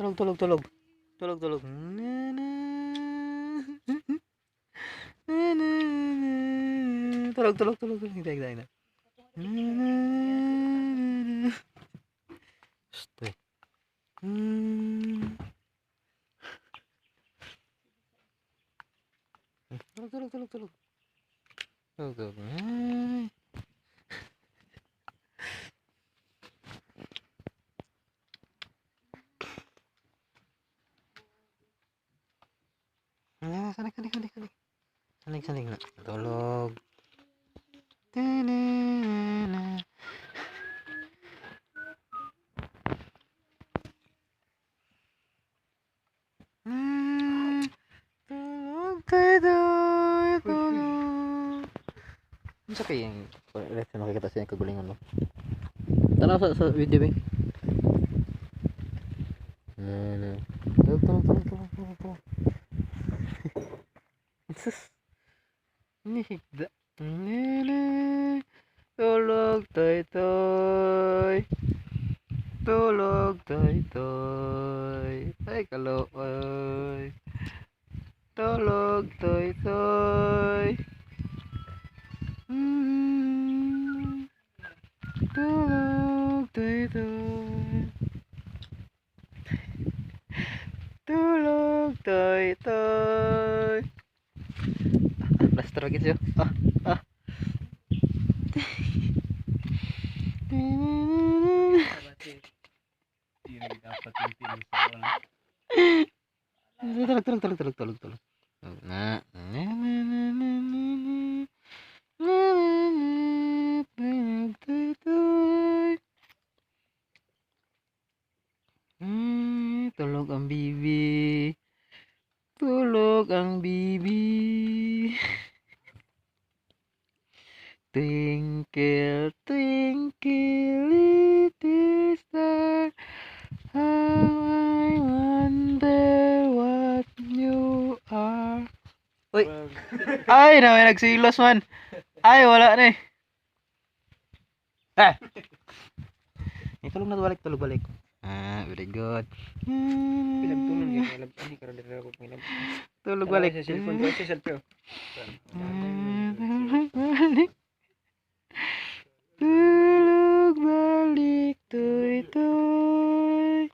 Tulog, tulog, tulog. Tulog, tulog. Na, na. Na, na, na. Tulog, tulog, tulog, tulog. Higda, higda, higda. Na, na, na, na. Shh, eh. Tulog, tulog, tulog, tulog. Tulog, tulog. Ay. Ah, sanig, sanig, sanig, sanig. Sanig, sanig na. Tulog. Ta-na-na-na. Tulog tayo, tulog. Ano sa kayang let's makikita sa iyang kagalingon mo. Tanaw sa video ba? Na na. Tulog, tulog, tulog, tulog, tulog, tulog. Sus. Nihigda. Na na. Tulog toy toy. Tulog toy toy. Ay kalooy. Tulog toy toy. Tulog toy toy. Tulog toy toy. Plaster lagi siya. Ah, ah. Tulog, tulog, tulog, tulog, tulog, tulog. Na, na, na, na, na, na, na. Na, na, na, tulog, toy, toy. Tulog ang bibi. Tulog ang bibi. Twinkle, twinkle, little star, how I wonder what you are. Uy! Ay, na may nagsilos man. Ay, wala na eh. Ah! Eh, tulog na, balik, tulog, balik. Ah, very good. Pinagtulog niya, pangilab. Ani karon diri ako pangilab. Tulog, balik. Sa cellphone ko, sa cellphone. Tulog, balik. Tulog, balik, tuy, tuy.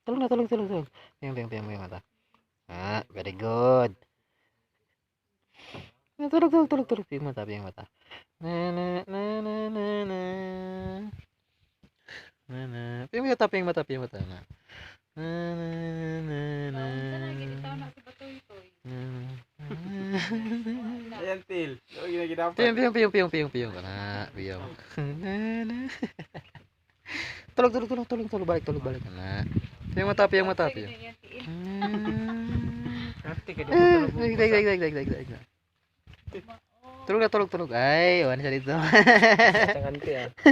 Tulog na, tulog, tulog, tulog. Piyong, piyong, piyong, piyong mata. Ah, very good. Ah, tulog, tulog, tulog, tulog. Piyong mata, piyong mata. Na, na, na, na, na, na. Na, na. Piyong mata, piyong mata, piyong mata. Na, na, na, na, na. Unsa na ginitaw na si Batoy Toy? Na, na. Ayan, til. Lagi na ginapat. Piyong, piyong, piyong, piyong, piyong, piyong. Na, piyong. Na, na. Tulog, tulog, tulog, tulog, tulog, balik, tulog, balik. Na. Piyong mata, piyong mata, piyong. Ate ka di Eh, mo tulog. Ay, ay, ay, ay, ay, ay, ay. Tulog na, tulog, tulog. Ay, wala siya dito. Tangante ah.